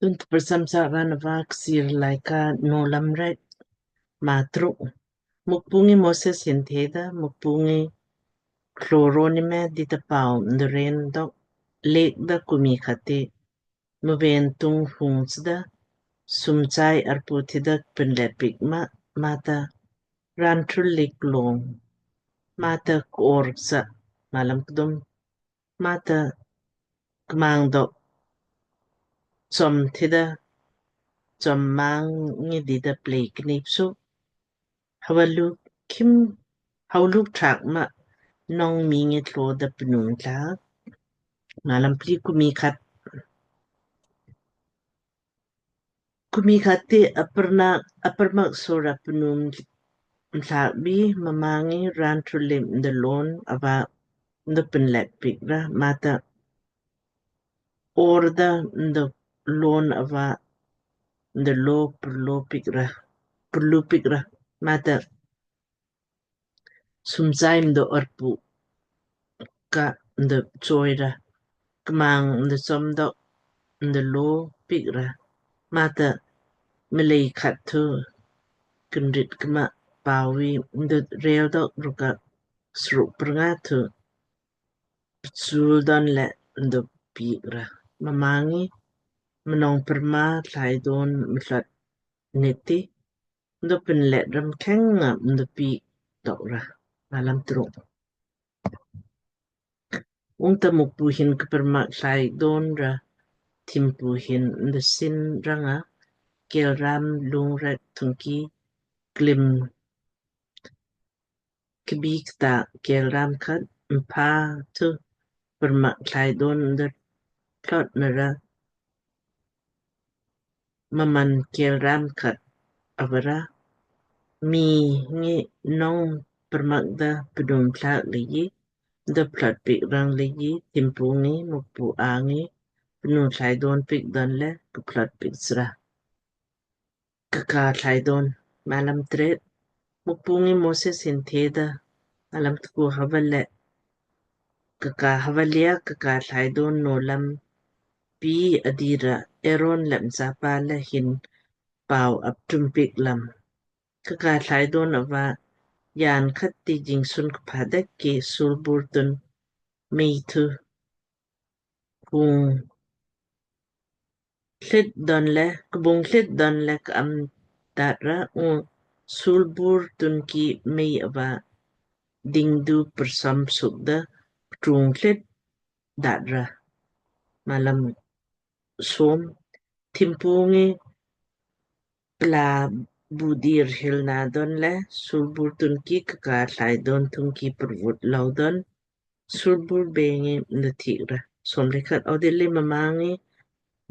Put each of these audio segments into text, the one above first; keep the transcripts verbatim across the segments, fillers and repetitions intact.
Tun tprsam sa raan ava Kchiir Laaika Nowlam rek. Maa truk. Mukpu ngi Moses hin theda, Mukpu ngi tlo ro nime dita pau mdren dok lek da kumi khat ti mven tung hung sda sumchai arpu thida pinlet piik ma mata raan thul lik long mata kor sa malam kdum mata kmang dok chom thida chom mang ngi dida plei knip su hava luk khim hau luk thak ma nong mi ngi tlo da pnum tla. Malam pli kumi khat. Kumi khat ti aparnak aparmak sora pnum mthlak bi mma ngi raan thul lik mda lon ava mda pinlet piik ra mata orda mda lon ava mda lo purlo piik ra purlu piik ra mata sumchai mda arpu ka mda choi ra kmang mda chom dok mda lo piik ra mata mlei khat thu kinrit kma pawi mda rel dok ruka sruk prnga thu pchul don le mda piik ra mma ngi mnong perma thlai don mthlot niti mda pinlet ram kheng nga mda piik dok ra. Malam truk. Ungta Mukpu hin kpermak thlai don ra thimpu hin mda sin ranga kelram lung rek thungki klim kbi kta kelram khat mpha thu permak thlai don mda thlot nara mmaan kelram khat avara mii ngi nong permak da pnum thlak leiji da plat piik rang leiji thimpu ngi Mukpu angi pnum thlai don piik don le kuplat piik sra. Kaka thlai don. Malam tret. Mukpu ngi Moses hin theda, malam tku hava le kaka hava lia kaka thlai don nowlam pi adira Aaron le mchapa le hin pau aptum piik lam. Kaka thlai don ava yan khat ti jingsun kpha dek ki sulbur tun mei thu kung tlit don le kbung tlit don le ka'am dat ra u sulbur tun ki mei ava ding du persam suk da ktung tlit dat ra. Malam som. Thimpu ngi pla budir hilna don le sulbur tun ki kaka thlai don thung ki pervut lau don sulbur bengi mda thik ra. Som le khat. Audilli mma ngi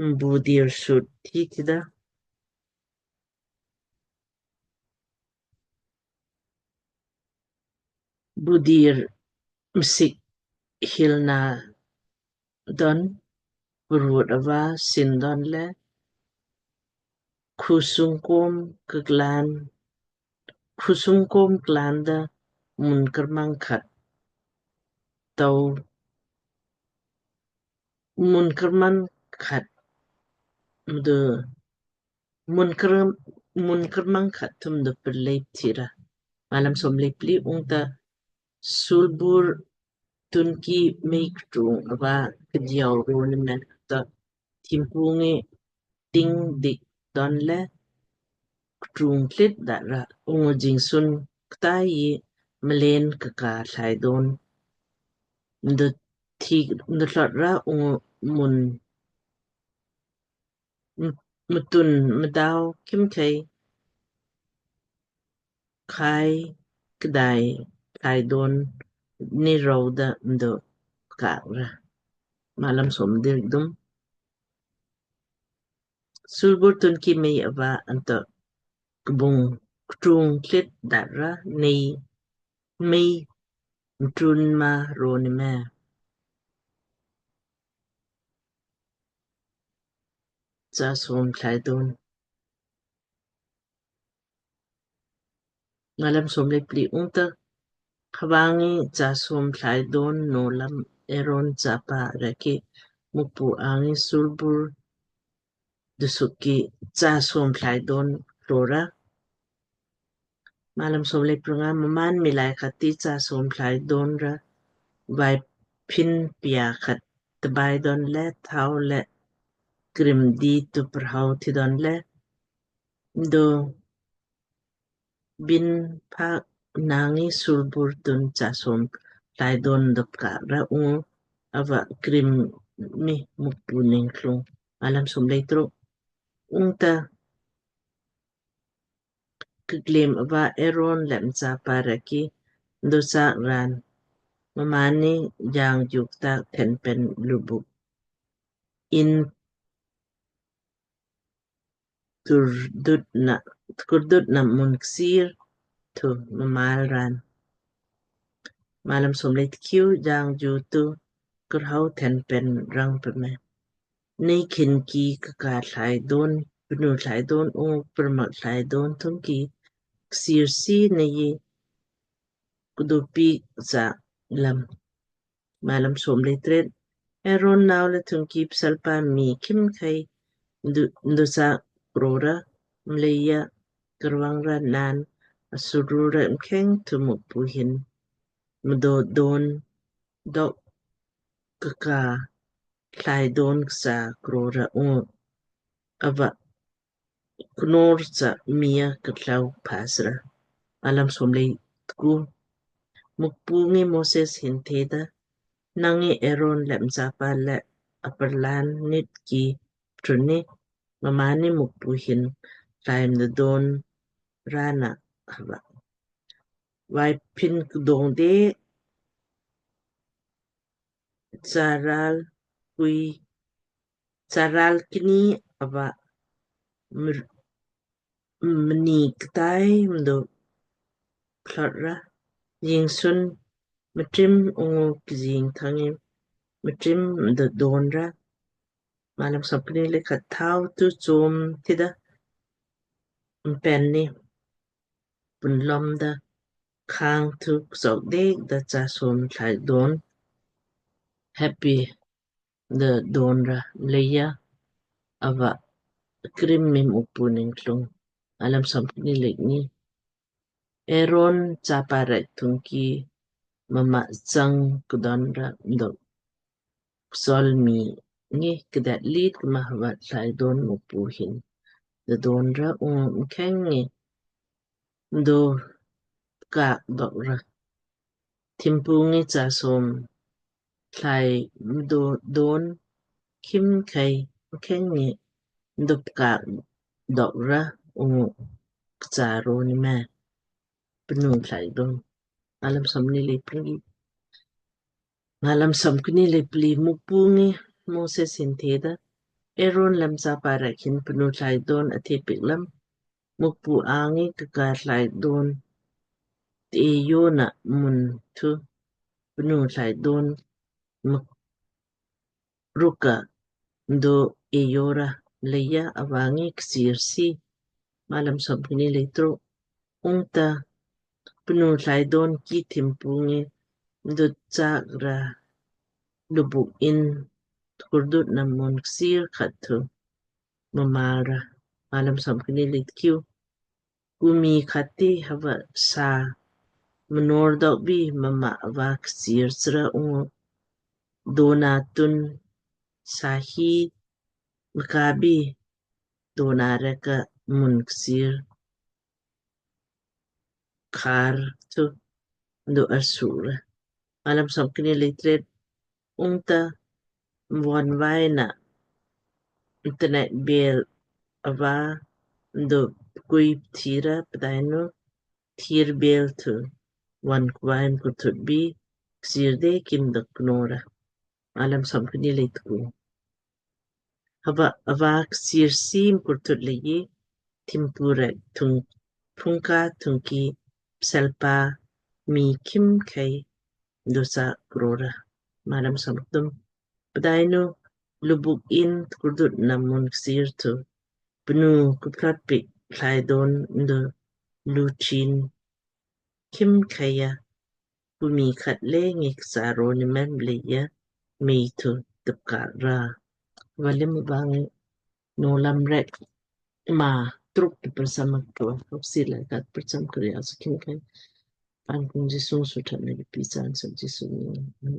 mbudir sut thi thida budir msik hilna don purvut ava sin don le khusung kom klan khusung kom klan da mun kermang khat tau mun kermang khat mdu mun ker mun kermang khat thum da perlei thira. Malam som le pli. Ungta sulbur tun ki mei ktung ava kdiau ro ni men ta thimpu ngi ting dik don le ktung tlit dat ra ungu jingsun ktai mlen kaka thlai don mdu thik mdu thlot ra ungu mun mtun mdau kimkhei khai kdai thlai don ni rau da mdo kak ra. Malam som dik dum. Sulbur tun ki mei ava anto kbung ktung tlit dat ra nei mei mtun ma ro ni me. Cha som thlai don. Malam som le pli. Ungta khavangi cha som thlai don nowlam Aaron chapa rek ki Mukpu angi sulbur dusuk ki cha som thlai don tlo ra. Malam som lei pranga. Mmaan miilai khat ti cha som thlai don ra vaiphin pia khat tbai don le thau le krim di tu prhau thi don le do bin pha nangi sulbur tun cha som thlai don dop ka ra ungu ava krim mi Mukpu ningthlung. Malam som lei truk. Ungta kiklim ava Aaron le mchapa rek ki dosak raan mmaanni jang juk tak thenpen lubuk in turdut na turdut na mun ksir thu mmaal raan. Malam som lei tkiu. Jang ju tu kurhau thenpen rang peme. Nei khin ki kaka thlai don, pnu thlai don, ungu permak thlai don thung ki ksir si nei kudupi sa lam. Malam som lei tret. Aaron nau le thung ki psalpa mi khimkhei ndu sa kro ra mleija karwang ra naan asuru ra mkheng thu Mukpu hin mdo don dok kaka thlai don ksa kro ra ungu ava knor cha mii a kartlau pas ra. Malam som lei tku. Mukpu ngi Moses hin theda, nangi Aaron le mchapa le aparlan nit ki truni mmaanni Mukpu hin thlai mdo don raan na ava vaiphin kdong de charal kui charal kni ava mni ktai mdo klot ra jingsun mtrim ungu kjing thangi mtrim mdo don ra. Malam som kni lei khat. Thau thu chom thida mpen ni punlom da khang thu ksok dek da cha som thlai don heppi da don ra mleija ava krim mi Mukpu ningthlung. Malam som kni lei kni. Aaron chapa rek thung ki mma chang kdon ra mdo ksol mi ngi kdat lit kma ava thlai don Mukpu hin da don ra ungu mkheng ngi mdo kak dok ra. Thimpu ngi cha som thlai mdo don khimkhei mkheng ngi mdo kak dok ra ungu kcha ro ni me pnu thlai don. Malam som kni lei pli. Malam som kni lei pli. Mukpu ngi Moses hin theda, Aaron le mchapa rek hin pnu thlai don athe piik lam Mukpu angi kaka thlai don te eyo na mun thu pnu thlai don muk rukka mdo eyo ra mleija ava ngi ksir si. Malam som kni lei truk. Ungta pnu thlai don ki thimpu ngi mdo chak ra lubuk in tkurdut na mun ksir khat thu mmaal ra. Malam som kni lei tkiu. Ku mii khat ti hava sa mnor dok bi mma ava ksir sra ungu dona tun sa hi mkabi dona rek ka mun ksir kar thu mdo arsu ra. Malam som kni lei tret. Ungta mvon vai na mtene bel ava mdo kui thira pdainu thir bel thu von kwai mkurthut bi ksir de kim dok knora. Malam som kni lei tku. Hava ava ksir si mkurthut leiji thimpu rek thung thungka thungki pselpa mii khimkhei dosa krora. Malam som kthum. Pdainu lubuk in tkurdut na mun ksir thu pnu kuplat piik thlai don mdo luchin khimkhei a ku mii khat le ngi ksa ro ni mem leija mei thu tupka ra. Valim bangi Nowlam rek maa truk kprcham mak tu, Kchiir Laaika kprcham kri asu khim khai. An kung Jisu suthat na pi chaan sa Jisu ni.